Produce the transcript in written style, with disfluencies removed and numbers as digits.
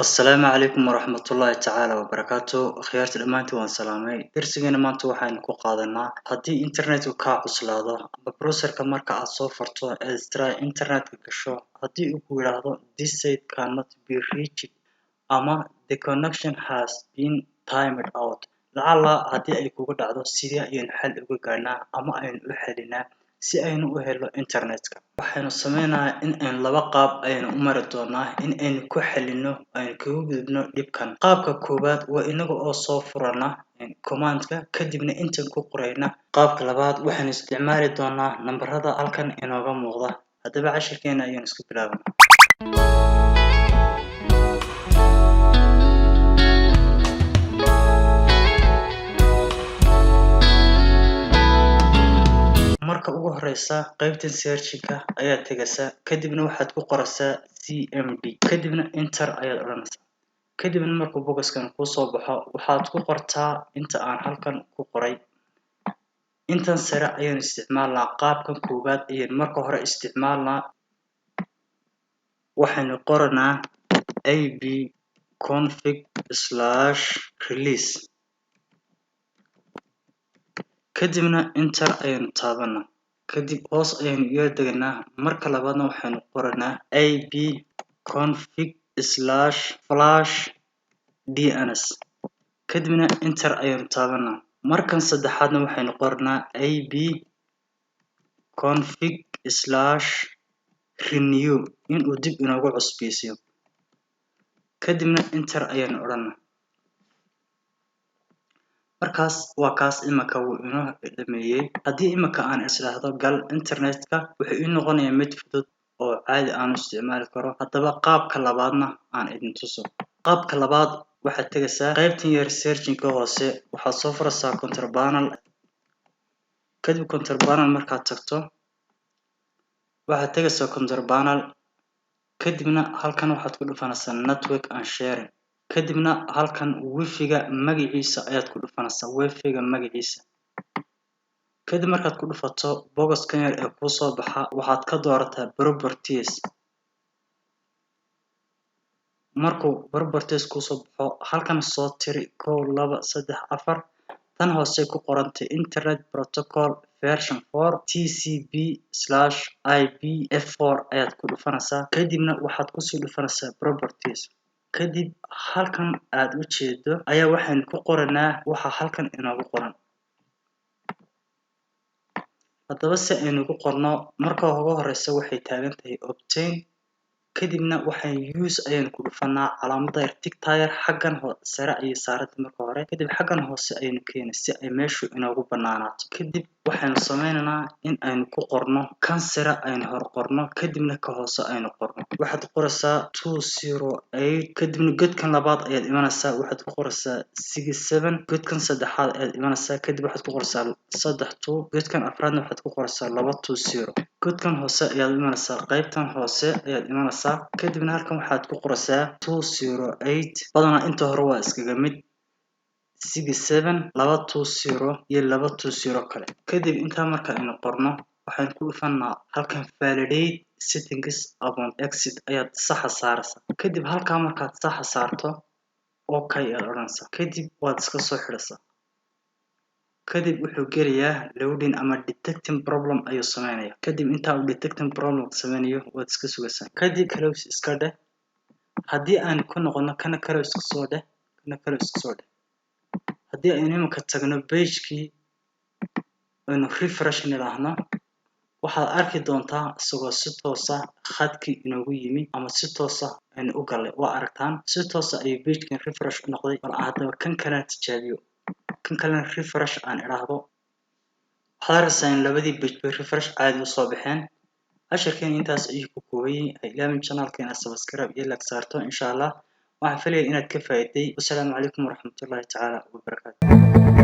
Asalaamu calaykum waraxmatullaahi tacaala wabarakaatu. Akhyaarta dhammaantiin waan salaamay. Darsigeena maanta waxaynu ku qaadanaa haddii internetku kaa cuslaado ama browserka marka aad soo furto ee istira internetka gasho, haddii uu ku yidhaahdo "This site cannot be reached" ama "The connection has been timed out", lacala haddii ay kugu dhacdo, sidee ayaynu xal uga gaarnaa ama aynu u xalinaa si aynu u helno internetka? Waxaynu sameynayaa in aynu laba qaab aynu u mari doonaa in aynu ku xalino, aynu kaga gudubno dhibkan. Qaabka koowaad waa inaga oo soo furana commandka, kadibna intan ku qorayna. Qaabka labaad waxaynu isticmaali doonaa nambarada halkan inooga muuqda. Haddaba cashirkeena ayaynu isku bilaabana. Marka ugu horeysa qaybtan searching-ka ayaad tegaysaa, kadibna waxaad ku qoraysaa CMD, kadibna enter ayaad odhanaysaa. Kadibna markuu boxkan kuusoo baxo, waxaad ku qortaa inta aan halkan ku qoray. Intan sare ayaynu isticmaalnaa. Qaabkan koowaad ayaynu marka hore isticmaalnaa. Waxaynu qoranaa ip config /release, kadibna enter ayaynu taabanaa. Kadib hoos ayaynu yar deganaa. Marka labaadna waxaynu qoranaa ip config /flush DNS, kadibna enter ayaynu taabanaa. Markan saddexaadna waxaynu qoranaa ip config /renew, inuu dib inoogu cusbeysiiyo, kadibna enter ayaynu odhanaa. Markaas waa kaas, imika wuu inoo dhameeyey. Haddii imika aan isdhaahdo gal internetka, wuxuu ii noqonayaa mid fudud oo caadi aan u isticmaali karo. Haddaba qaabka labaadna aan idin tuso. Qaabka labaad waxaad tegaysaa qaybtan yar searching-ka hoose, waxaad soo furaysaa control panel. Kadib control panel markaad tagto, waxaad tegaysaa control panel, kadibna halkan waxaad ku dhufanaysaa network and sharing, kadibna halkan wifi-ga magaciisa ayaad ku dhufanaysaa, wifi-ga magaciisa. Kadib markaad ku dhufato, boxkan yar ee kuusoo baxa waxaad ka doorataa properties. Markuu properties kuusoo baxo, halkan soo tiri: kow, laba, saddex, afar. Tan hoose ku qorantay Internet Protocol version 4 TCP/IP F4 ayaad ku dhufanaysaa. Kadibna waxaad kusii dhufanaysaa properties. Kadib halkan aad u jeedo ayaa waxaynu ku qoranaa waxa halkan inoogu qoran. Haddaba si aynu ku qorno, marka ugu horeysa waxay taagan tahay obtain. Kadibna waxaan use ayaynu ku dhufanaa calaamada yar, tick-ta yar xaggan sare ayay saaranta marka hore. Kadib xaggan hoose ayaynu keenay si ay meeshu inoogu banaanaato. Kadib waxaynu sameynaynaa in aynu ku qorno kan sare aynu hor qorno, kadibna ka hoose aynu qorno. Waxaad qoraysaa 208, kadibna godkan labaad ayaad imanaysaa, waxaad ku qoraysaa 67. Godkan saddexaad ayaad imanaysaa, kadib waxaad ku qoraysaa 32. Godkan afraadna waxaad ku qoraysaa 220. Godkan hoose ayaad imanaysaa, qaybtan hoose ayaad imanaysaa, kadibna halkan waxaad ku qoraysaa 208. Badanaa inta hore waa iskaga mid: 67, 220 iyo 220 kale. Kadib intaa marka aynu qorno, waxaan ku dhufanaa halkan validate settings upon exit ayaad saxa saaraysaa. Kadib halkaa markaad saxa saarto, okay ayaad odhanaysaa. Kadib waad iska soo xidhaysaa. Kadib wuxuu gelayaa loading ama detecting problem ayuu sameynaya. Kadib intaa uu detecting problem sameynayo waad iska sugaysaa. Kadib close iska dheh. Haddii aan ku noqono, kana close iska soo dheh, kana close iska soo dheh. Haddii aynu iminka tagno pagekii, aynu refresh nidhaahno, waxaad arki doontaa isagoo si toosa khadkii inoogu yimi ama si toosa aynu u galay. Waa aragtaan, si toosa ayuu pagekan refresh u noqday. Bal haddaba kan kalena tijaabiyo, kan kalena refresh aan idhaahdo. Waxaad arkaysaa in labadii page bay refresh caadi usoo baxeen. Casharkeena intaas ayuu ku kooban yahay. Ha ilaawin channelka inaad subscribe iyo like saarto. Insha Allah waxaan filaya inaad ka faa'iiday. Wasalaamu calaykum waraxmatullaahi tacaala wabarakaatu.